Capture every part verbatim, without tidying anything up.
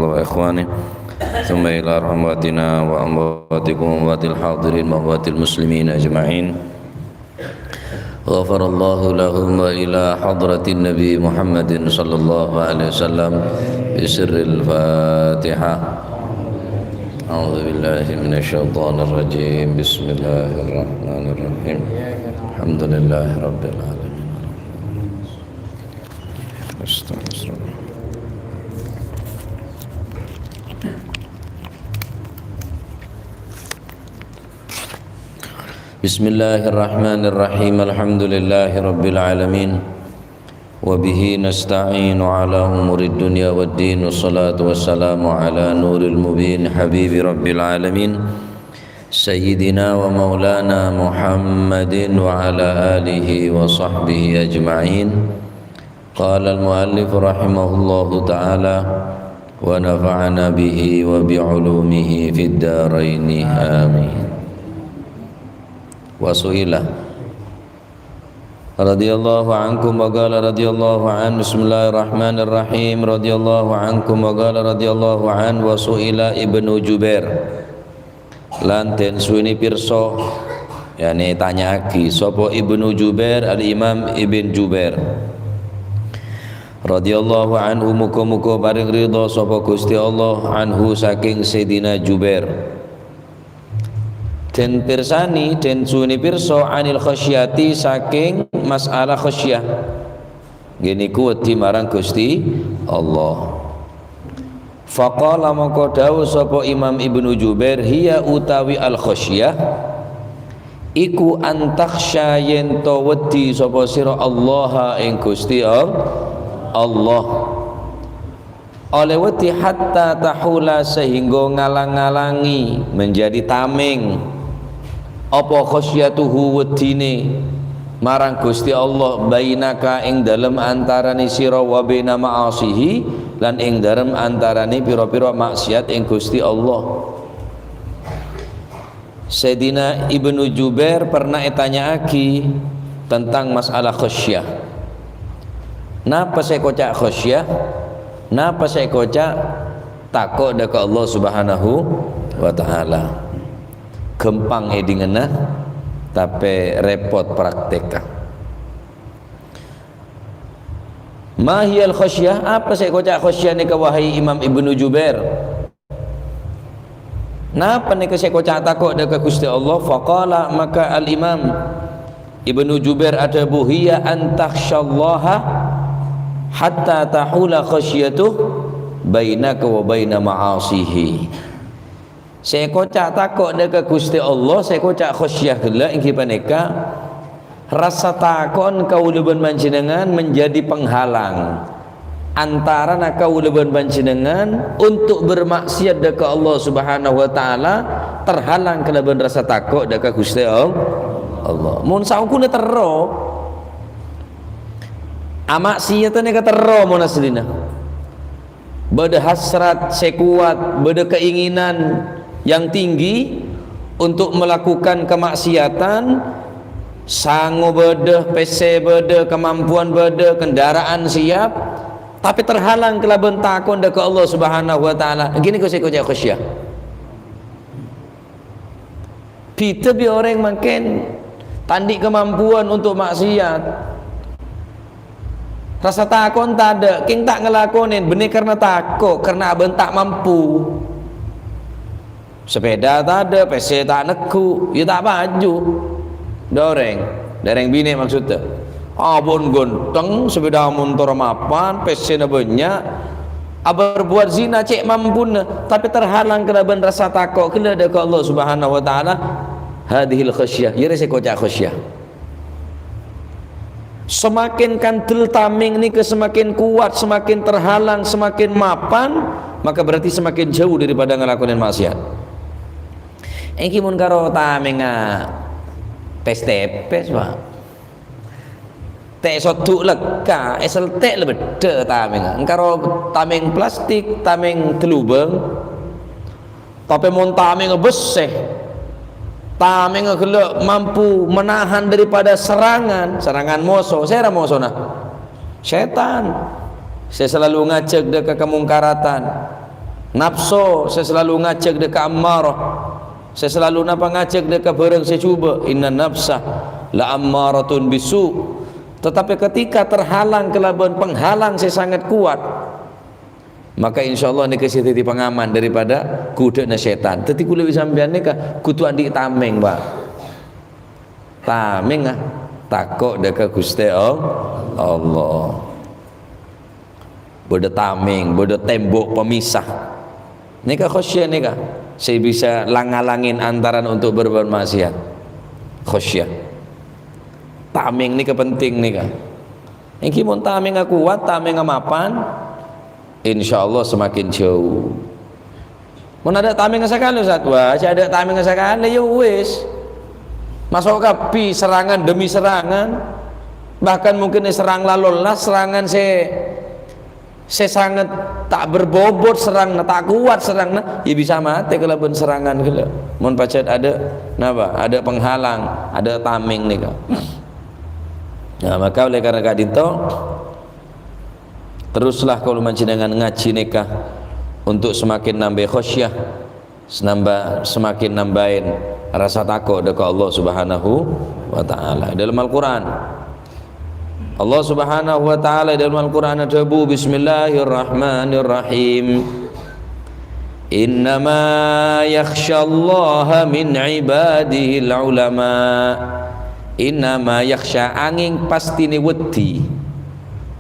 وإخوانه، ثم إلى أرحم أمواتنا وأمواتكم وأموات الحاضرين وأموات المسلمين أجمعين. غفر الله لهم وإلى حضرة النبي محمد صلى الله عليه وسلم بسر الفاتحة. أعوذ بالله من الشيطان الرجيم. بسم الله الرحمن الرحيم. الحمد لله رب العالمين. بسم الله الرحمن الرحيم. الحمد لله رب العالمين. وبه نستعين على أمور الدنيا والدين. والصلاة والسلام على نور المبين حبيب رب العالمين سيدنا ومولانا محمد وعلى آله وصحبه أجمعين. قال المؤلف رحمه الله تعالى ونفعنا به وبعلومه في الدارين آمين. وسئل رضي الله عنكم وقال رضي الله عنه. بسم الله الرحمن الرحيم. رضي الله عنكم وقال رضي الله عنه. وسئل ابن جبير. Lan den suwini pirsa, yani tanya'aghi, sapa Ibnu Jubair, Al-Imam Ibn Jubair. Radhiyallahu anhu, muga-muga paring ridha sapa Gusti Allah anhu saking Sayyidina Jubair. Den pirsani, den suwini pirsa anil khasyati saking masalah khasyah. Nggih niku wedi marang Gusti Allah. Faqala mongko dawuh sapa Imam Ibnu Jubair, "Hiya utawi al-khasyah, iku antakhsya yen to wedi sapa sira Allah ing Gusti Al-, Allah." Oleh wedi hatta tahula sehingga ngalang-ngalangi, menjadi tameng. Apa khasyatuhu wedine marang Gusti Allah, bainaka ing dalem antarane sira wa baina ma'asihi, lan ing dalem antarane pira-pira maksiat ing Gusti Allah. Sayyidina Ibnu Jubair pernah etanya'agi tentang masalah khasyah. Napa se koca' khasyah? Napa se koca' tako' dha' ka Allah Subhanahu wa Ta'ala? Gampang edinganna, tape repot praktekka. Ma hiyal khasyah? Apa se koca' khasyah neka, wahai Imam Ibnu Jubair? Napa neka se koca' tako' dha' ka Gusti Allah? Faqala, maka Al-Imam Ibnu Jubair adhabu, "Hiya an takhsyallaha hatta tahula khasyatuh bainaka wa baina ma'asihi." Se koca' tako' dha' ka Gusti Allah, se koca' khasyah gella' enggi paneka, rasa tako'en kaula ban panjennengan menjadi penghalang antarana kaula ban panjennengan untuk bermaksiat dha' ka Allah Subhanahu wa Ta'ala, terhalang kalaban rasa tako' dha' ka Gusti Al-, Allah. Mon saongghuna terro, amaksiatan neka terro mon asllina. Bâdâ hasrat se kowat, bâdâ keinginan yang tinggi untuk melakukan kemaksiatan, sango bâdâ, pesse bâdâ, kemampuan bâdâ, kendaraan siap, tapi terhalang kalaban tako'en dha' ka Allah Subhanahu wa Ta'ala. Gini kok se koca' khasyah. Bidhâ bi' orèng mangkèn ta' andi' kamampuan untuk maksiat. Rasa tako' tadâ', kèng ta' ngalakonè, bânnè karna tako', karna abâ' ta' mampu. Sapèda tadâ', pèssè ta' neggu', iyâ ta' paju. Dâ' orèng, dâ' orèng binè' maksoddhâ. Abon ghânteng, sapèda montor mapan, pèssèna bânnya', aberbuat zina cè' mampuna, tapè terhalang kalabân rasa tako' ghellâ' dâ' ka Allah Subhanahu wa Ta'ala. Hadhil khasyah, iyâ rè sè koca' khasyah. Semakin kandel tamèng nèka semakin kuat, semakin terhalang, semakin mapan, maka berarti semakin jauh daripada ngalakonè maksiat. Èngghi mon karo tamèngnga pès-tèpès, Pak. Tè' soddu' lekka, èseltè' la beddhâ tamèngnga. Èngkaro tamèng plastik, tamèng dâlubâng. Tapè mon tamèngnga bessè, tamèngnga ghellâ' mampu menahan daripada serangan, serangan moso. Sèra mosona? Sètan. Sè salalu ngajhâk dâ' ka kamongkaratan. Napso sè salalu ngajhâk dâ' ka ammarah, sè salalu napa ngajhâk dâ' ka bhârâng sè jhubâ', "Innan nafsa la ammaratun bisu'." Tetapi ketika terhalang kalabân penghalang sè sangat kuat, maka insyaallah nèka sè dhâddhi pangaman daripada ghudhâ'na sètan. Dhâddhi kaulâ bi' sampèyan nèka kodhu andi' tamèng, Pak. Tamèng, ah, tako' dâ' ka Ghustè All-, Allah. Bâdâ tamèng, bâdâ tembok pemisah. Nèka khosyah nèka, sè bisa lang-ngalangè antarana untuk berbuat maksiat. Khosyah. Tamèng nèka penting nèka. Ènggi mon tamèngnga kowat, tamèngnga mapan, insyaallah semakin jhâu. Mon adâ' tamèngnga sakalè, Ustaz, wah, jhâ' adâ' tamèngnga sakalè, ya wis. Maso' kabbhi serangan demi serangan. Bahkan mungkin èserrang la-, lollas, serangan sè, sè sanget ta' berbobot serrangna, ta' kowat serrangna, ya bisa matè kalabân serangan ghellâ'. Mon pajhât adâ', napa? Adâ' penghalang, adâ' tamèng nèka. Nah, maka oleh karena ka'dinto, teruslah kaulâ panjhennengngan ngajhi nèka untuk semakin nambâi khosyah, senamba-, semakin nambâi rasa tako' dâ' ka Allah Subhanahu wa Ta'ala. Dalam Al-Qur'an, Allah Subhanahu wa Ta'ala dalam Al-Qur'an adhâbu, "Bismillahirrahmanirrahim. Innama yakhsyallaha min ibadihil ulama." Innama yakhsya, angèng pastèna wedi.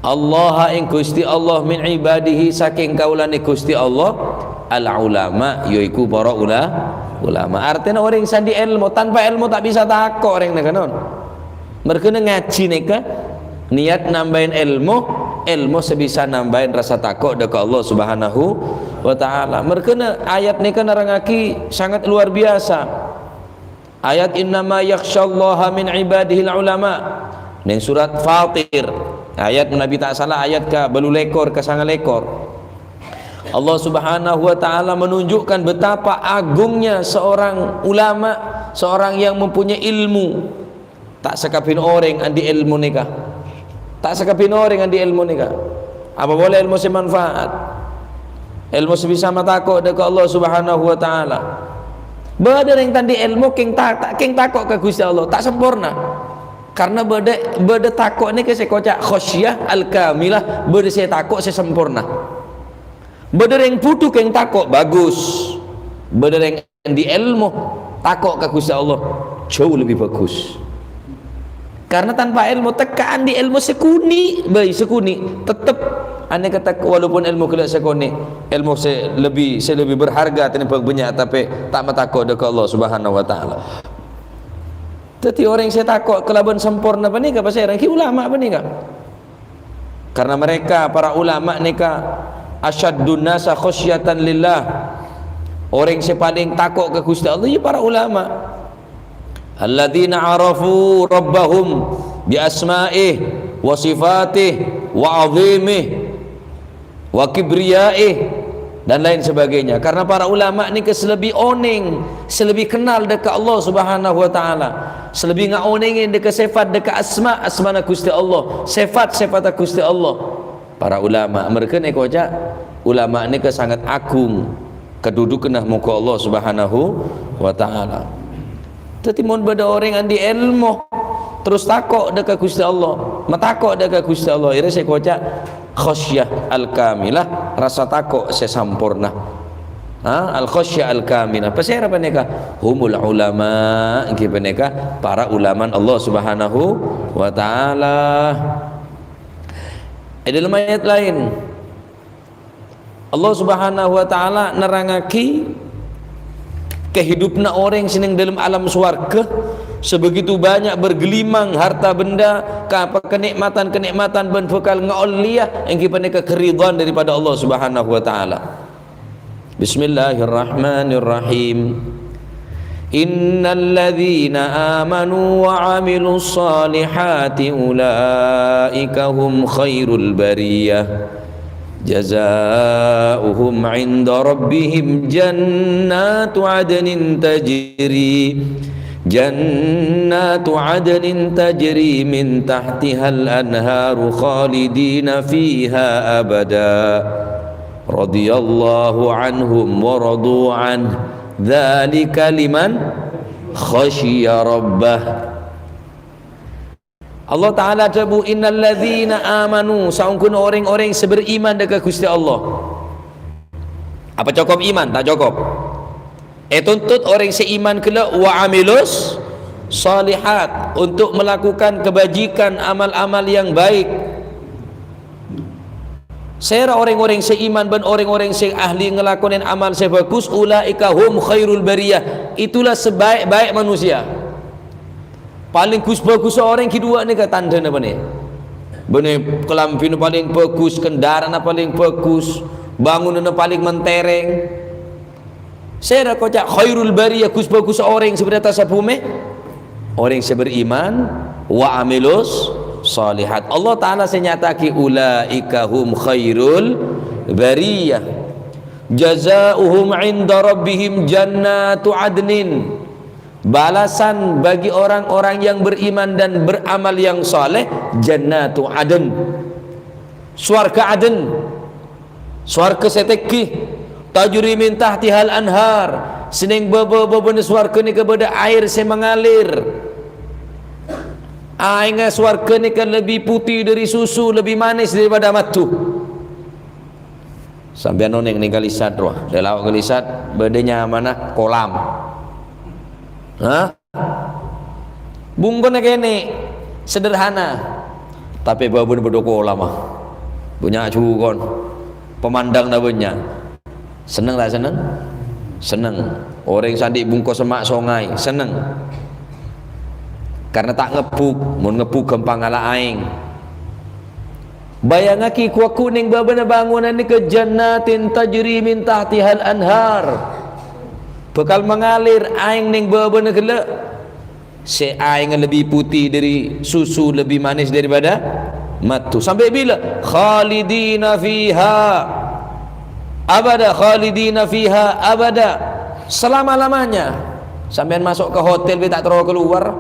Allaha ing Ghustè Allah min ibadihi sakèng kaulâna Ghustè Allah, al ulama, yaiku para ula-, ulama. Artèna orèng sè andi' èlmo, tanpa èlmo ta' bisa tako' orèng nèka, non. Merghâna ngajhi nèka, niat nambâi èlmo, èlmo sè bisa nambâi rasa tako' dâ' ka Allah Subhanahu wa Ta'ala. Merghâna ayat nèka nerrangngaghi sangat luar biasa. Ayat, "Innama yakhsyallaha min ibadihil ulama." Neng surat Fatir, ayat, menabi ta' sala, ayat ka bâllu lèkor, ka sanga lèkor. Allah Subhanahu wa Ta'ala menunjukkan betapa agungnya seorang ulama, seorang yang mempunyai ilmu. Ta' sakabbhiyânna orèng andi' èlmo nèka. Ta' sakabbhiyânna orèng andi' èlmo nèka. Apa polè èlmo sè manfaat? Èlmo sè bisa matako' dâ' ka Allah Subhanahu wa Ta'ala. Bâdâ orèng ta' andi' èlmo kèng ta-, ta-, kèng tako' ka Ghustè Allah, ta' samporna. Karna bâdâ, bâdâ tako' nèka sè èkoca' khosyah al-kamilah, bâdâ sè tako' sè samporna. Bâdâ orèng bhudhu kèng tako', bagus. Bâdâ orèng andi' èlmo, tako' ka Ghustè Allah, jhâu lebbi bagus. Karna tanpa èlmo, tekka andi' èlmo sakonè' bhâi, sakonè', tettep anèka tek-, walaupun èlmo ghellâ' sakonè', èlmo sè lebbi, sè lebbi berharga tènèmbhâng bânnya', tapè ta' matako' dâ' ka Allah Subhanahu wa Ta'ala. Dhâddhi, orèng sè tako' kalabân samporna panèka pasèra? Ghi ulama panèka. Karena mereka, para ulama nèka, asyaddun nasa khosyatan lillah. Orèng sè palèng tako' ka Ghustè Allah, ya para ulama. Alladzina arafu rabbahum bi asma'ih wa sifatih wa azimih wa kibriya'ih, dan lain sebagainya. Karena para ulama nèka sè lebbi onèng, sè lebbi kennal dâ' ka Allah Subhanahu wa Ta'ala, sè lebbi ngaonèngè dâ' ka sèfat, dâ' ka asma, asmana Ghustè Allah, sèfat-sèfatta Ghustè Allah. Para ulama, merghâna èkoca' ulama nèka sangat agung kadudukanna mongghu Allah Subhanahu wa Ta'ala. Dhâddhi, mon bâdâ orèng andi' èlmo, terros tako' dâ' ka Ghustè Allah, matako' dâ' ka Ghustè Allah, iyâ rèya sè èkoca' khosyah al-kamilah, rasa tako' sè samporna. Ha, al-khosyah al-kamilah. Pasèra panèka? Humul ulama, ènggi panèka para ulaman Allah Subhanahu wa Ta'ala. È dâlem ayat laèn, Allah Subhanahu wa Ta'ala nerrangngaghi kahidupanna orèng sè neng dâlem alam sowarghâ, sè begitu banyak bergelimang harta benda, ka-, kanikmatan-kanikmatan bân bhâkal ngaollèya, ènggi panèka keridhaan daripada Allah Subhanahu wa Ta'ala. Bismillahirrahmanirrahim. Innal ladzina amanu wa amilus solihati ulaika hum khairul bariyah. Jazaohum inda rabbihim jannatu adnin tajri, jannatu adnin tajri min tahtihal anharu khalidina fiha abada. Radhiyallahu anhum wa radu anhu. Dzalika liman khasyiya rabbah. Allah Ta'ala adhâbu, "Innalladzina amanu," saongghuna orèng-orèng sè beriman dâ' ka Ghustè Allah. Apa cokop iman? Ta' cokop. Ètuntut orèng sè iman ghellâ', "wa amilus shalihat," untuk melakukan kebajikan, amal-amal yang baik. Sèra orèng-orèng sè iman bân orèng-orèng sè ahli ngalakonè amal sè bhâghus, "ulaika hum khairul bariyah," itulah sebaik-baik manusia. Palèng ghus-bhâghussa orèng ghi' duwâ' nèka tandhâna bânnè. Bânnè kalambhina palèng bhâghus, kendaraanna palèng bhâghus, bângonanna palèng menterèng. Sèra koca' khairul bariyah, ghus-bhâghussa orèng sè bâdâ è attassa bhumè? Orèng sè beriman, wa amilus shalihat. Allah Ta'ala sè nyata'aghi, "Ulaika hum khairul bariyah. Jazauhum 'inda rabbihim jannatu adnin." Balasan bagi orang-orang yang beriman dan beramal yang saleh, jannatu adn. Sowarghâ Aden. Sowarghâ sè tèngghi. Tajri min tahtihal anhar. Sè neng bâbâ-, bâbâna sowarghâ nèka bâdâ aèr sè mangalir. Aèngnga sowarghâ nèka lebbi putih dâri susu, lebbi manis daripada madhu. Sampèyan onèng neng Kalisat, rowa. Dâlâ' Kalisat bâdâ nyamana kolam. Hah? Bungkona kènè', sederhana. Tapè bâbâna bâdâ kolam, ah. Bânnya' jukon. Pemandangna bânnya'. Senneng ta' senneng? Senneng. Orèng sè andi' bungko semma' songay, senneng. Karna ta' ngebbhuk, mon ngebbhuk ghâmpang ngala' aèng. Bâjângaghi, ghu-lagghu neng bâbâna bângonanna ka jannatin tajri min tahtihal anhar. Bhâkal mangalir aèng neng bâbâna ghellâ'. Sè aèngnga lebbi putih dâri susu, lebbi manis daripada madhu. Sampè' bilâ? Khalidina fiha abada, khalidina fiha abada. Selama-lamanya. Sampèyan maso' ka hotel, bi' ta' terro kalowar.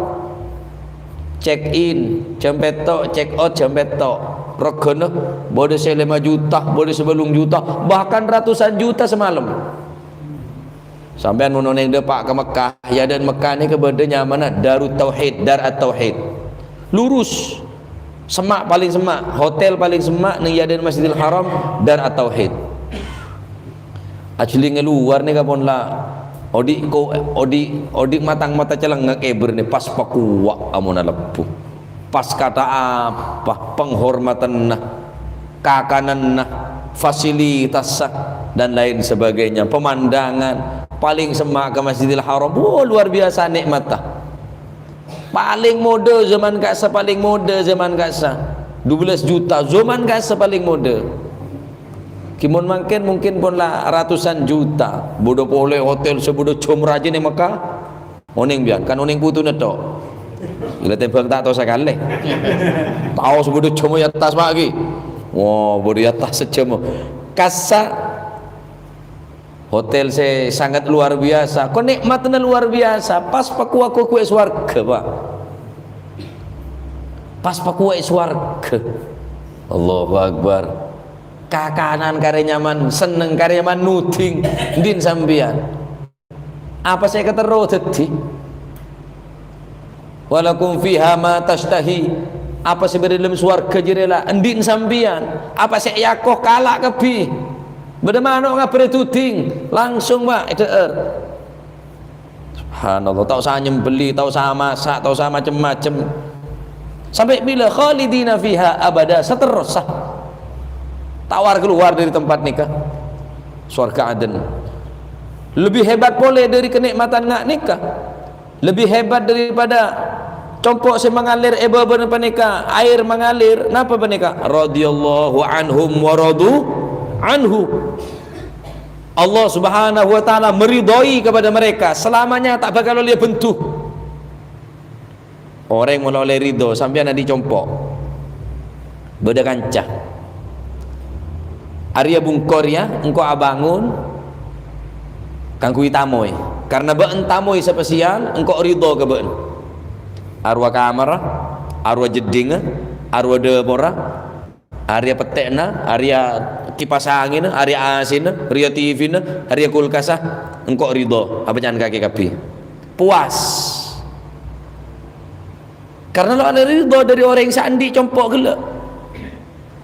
Check in jam pètto', check out jam pètto'. Regana bâdâ sè lèma juta, bâdâ sè bâllung juta, bahkan ratusan juta samalem. Sampèyan mon onèng dâpa' ka Mekkah, è adâ'na Mekkah nèka bâdâ nyamana Darut Tauhid, Dar At-Tauhid. Lurus. Semma' palèng semma', hotel palèng semma' neng è adâ'na Masjidil Haram, Dar At-Tauhid. Ajhellingnga lowar nèka pon la odi' ko-, odi', odi' matang mata celengngak èbârna pas pakowa' amolla lebbhu. Pas kata apa, penghormatanna, kakananna, fasilitassa, dan lain sebagainya, pemandangan, palèng semma' ka Masjidil Haram. Wah, luar biasa nikmatta. Palèng modâ zaman ka'issa, palèng modâ zaman ka'issa. Dubellâs juta zaman ka'issa palèng modâ. Ghi mon mangkèn mungkin pon la ratusan juta. Bâdâ polè hotel sè bâdâ jhâmrajâ neng Mekkah. Onèng biyân, kan onèng putuna tho. Ila tèmbhâng ta' tao sakalè. Tao sè bâdâ jhâmma è attas, Pak, ghi. Wah, bâdâ è attas sè jhâmma. Ka'issa Hotel sè sangat luar biasa, kok nikmatna luar biasa, pas pakowa' ghu-lagghu è sowarga, Pak. Pas pakowa' è sowarga. Allahu Akbar. Kakanan karè nyaman, senneng karè nyaman, nuding, andi' sampèyan. Apa sè èkaterro dhâddhi? "Walakum fiha ma tashtahi." Apa sè bâdâ è dâlem sowarga jârèya la andi' sampèyan. Apa sè èako kala' kabbhi. Bâdâ mano' ngabârâ duding, langsung, Pak, èdhâ'âr. Subhanallah, ta' osa nyembelli, ta' osa masa', ta' osa macem-macem. Sampè' bilâ? Khalidina fiha abada, saterrossa. Ta' war-kalowar dâri tempat nèka. Sowarga Aden. Lebbi hebat polè dâri kanikmatan nga' nèka. Lebbi hebat daripada compo' sè mangalèr è bâbâna panèka, aèr mangalèr. Napa panèka? Radhiyallahu anhum wa radu anhu. Allah Subhanahu wa Ta'ala meridhoi kepada mereka, selamanya ta' bhâkal ollè bendhu. Orèng mon ollè ridho, sampèyan andi' compo'. Bâdâ kanca. Arèya bungko rèya engko' abângon kaangghuy tamoy. Karna bâ'na tamoy spesial, engko' ridho ka bâ'na. Arowa kamarra, arowa jeddhingnga, arowa dâporra, Arèya pettè'na, arèya kipas anginna, arèya A C-na, arèya T V-na, arèya kulkasa, engko' ridho, apa ca'na kakè kabbhi. Puas. Karna lo' arèya ridho dâri orèng sè andi' compo' ghellâ'.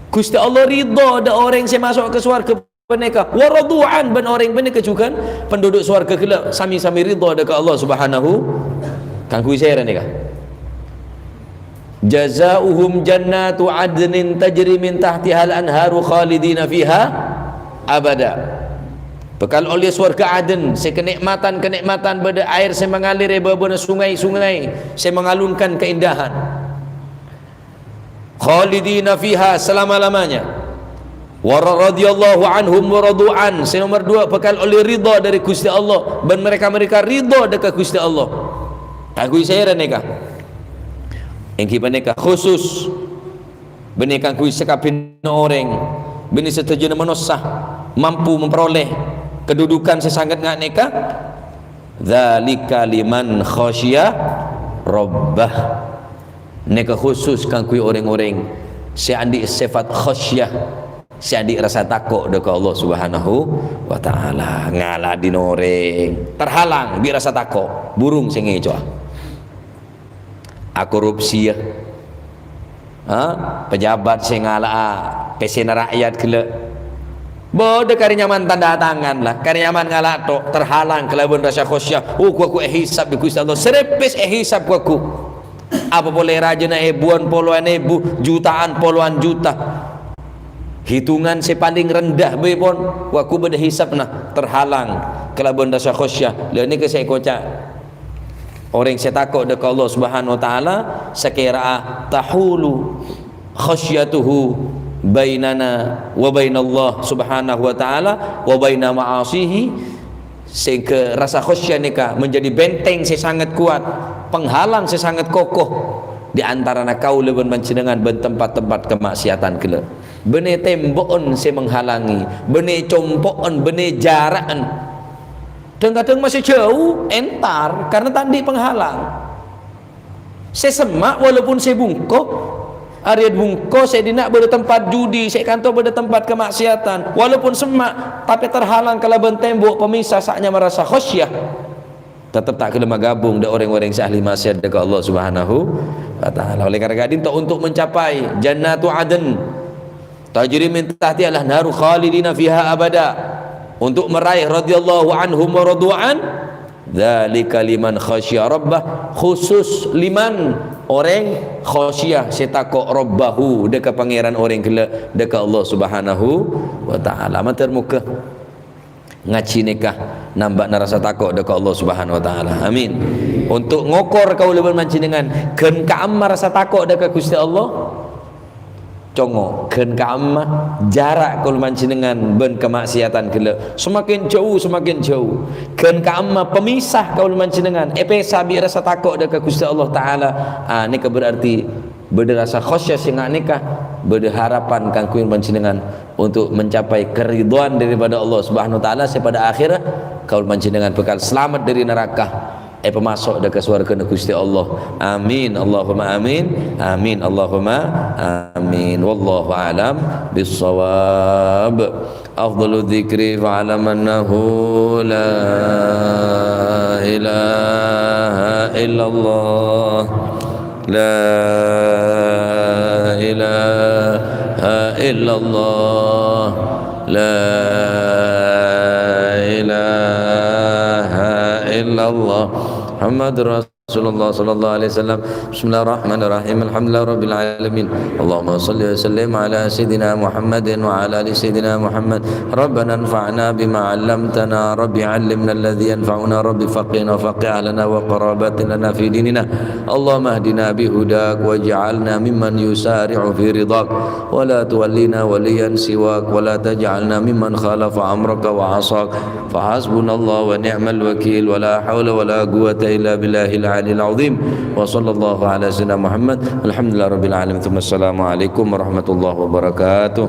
Ghustè Allah ridho dâ' orèng sè maso' ka sowarghâ panèka. Wa radu'an, bân orèng panèka jhughân penduduk sowarghâ ghellâ' sami-sami ridho dâ' ka Allah Subhanahu. Kaangghuy sèra nèka. Jazauhum jannatu adnin tajri min tahtihal anharu khalidina fiha abada. Bhâkal ollè sowarghâ Aden sè kanè'matan-kanè'matan bâdâ aèr sè mangalir è bâbâna songay-songay sè mangalunkan kaèndahan. Khalidina fiha selama-lamanya. Wa ra-, radhiyallahu anhum wa radu an. Sè nomer duwâ' bhâkal ollè ridho dâri Ghustè Allah, bân mereka-mereka ridho dâ' ka Ghustè Allah. Kaangghuy sèra nèka? Èngghi panèka khusus bânnè kaangghuy sakabhina orèng, bânnè sadhâjâna manossa mampu memperoleh kedudukan sè sanget nga' nèka. Dzalika liman khasyiya rabbah. Nèka khusus kaangghuy orèng-orèng sè andi' sèfat khasyah, sè andi' rasa tako' dâ' ka Allah Subhanahu wa Ta'ala. Ngala' dhin orèng, terhalang bi' rasa tako', burung sè ngèco'a. Akorupsi, ya. Ha? Pejabat sè ngala'a pèssèna rakyat ghellâ'. Bâdâ karè nyaman tanda tangan, la. Karè nyaman ngala' tok, terhalang kalabân rasa khasyah. Oh, ghu-, ghu-, èhisab bi' Ghustè Allah. Sèrèpès èhisab, ghu-, ghu-. Apa polè rajâna èbuwân polowan èbu, jutaan polowan juta. Hitungan sè palèng rendah bhâi pon, wa ghu-, bâdâ hisabna, terhalang kalabân rasa khasyah. La nèka sè èkoca'. Orèng sè tako' dâ' ka Allah Subhanahu wa Ta'ala, sakèra'a tahulu khasyatuhu bainana wa bainallah Subhanahu wa Ta'ala wa baina ma'asihi, sehingga rasa khasyah nèka menjadi benteng sè sanget kowat, penghalang sè sanget kokoh di antarana kaulâ bân panjhennengngan bân tempat-tempat kamaksiatan ghellâ'. Bânnè tèmbo'en sè menghalangi, bânnè compo'en, bânnè jara'en. Dhâng-kadhâng masè jhâu, entar, karna ta' andi' penghalang. Sè semma', walaupun sè bungko, arèya bungko sè dinna' bâdâ tempat judi, sè kanto bâdâ tempat kamaksiatan, walaupun semma', tapè terhalang kalabân tèmbo' pemisah sè nyamana rasa khosyah, tetep ta' ghellem aghâbung dâ' orèng-orèng sè ahli maksiat dâ' ka Allah Subhanahu wa Ta'ala. Oleh karena ka'dinto untuk mencapai Jannatu Adn, tajri min tahtiha al-anharu khalidina fiha abada. Untuk meraih radhiyallahu anhum wa radu an, dzalika liman khasyiya rabbah, khusus liman orèng khasyiya sè tako' rabbahu, dâ' ka Pangèran orèng ghellâ', dâ' ka Allah Subhanahu wa Ta'ala. Mator moghâ ngajhi nèka nambâna rasa tako' dâ' ka Allah Subhanahu wa Ta'ala. Amin. Untuk ngokor kaulâ bân panjhennengngan, ghân ka'emma rasa tako' dâ' ka Ghustè Allah, congo', ghân ka'emma jara' kaulâ panjhennengngan bân kamaksiatan ghellâ'. Semakin jhâu, semakin jhâu. Ghân ka'emma pemisah kaulâ panjhennengngan, èpèsa bi' rasa tako' dâ' ka Ghustè Allah Ta'ala. Ah, nèka berarti bâdâ rasa khosyah sè nga' nèka, bâdâ harapan kaangghuy panjhennengngan untuk mencapai keridhaan daripada Allah Subhanahu wa Ta'ala, sè pada akhirra kaulâ panjhennengngan bhâkal salamet dâri naraka, èpamaso' dâ' ka sowarghâna Ghustè Allah. Amin, Allahumma amin. Amin, Allahumma amin. Wallahu a'lam bissawab. Afdalu dzikri fa'lam annahu la ilaha illallah. La ilaha illallah. La ilaha illallah. Muhammadur Rasulullah sallallahu alaihi wasallam. Bismillahirrahmanirrahim. Alhamdulillahirabbil alamin. Allahumma shalli wa sallim ala sayyidina Muhammadin wa ala ali sayyidina Muhammad. Rabbana anfa'na bima 'allamtana. Rabbi 'allimna alladhi yanfa'una. Rabbi faqqihna wa faqqih ahlana wa qarabatin lana fi dinina. Allahumma ihdina bi hudak waj'alna mimman yusari'u fi ridhak. Wa la tuwallina waliyan siwak. Wa la taj'alna mimman khalafa amraka wa 'asak. Fa hasbunallahu wa ni'mal wakil. Wa la haula wa la quwwata illa billahil 'aliyyil 'azhim. Wa sallallahu ala sayyidina Muhammad. Alhamdulillahirabbil alamin. Tsumma assalamu alaikum warahmatullahi wabarakatuh.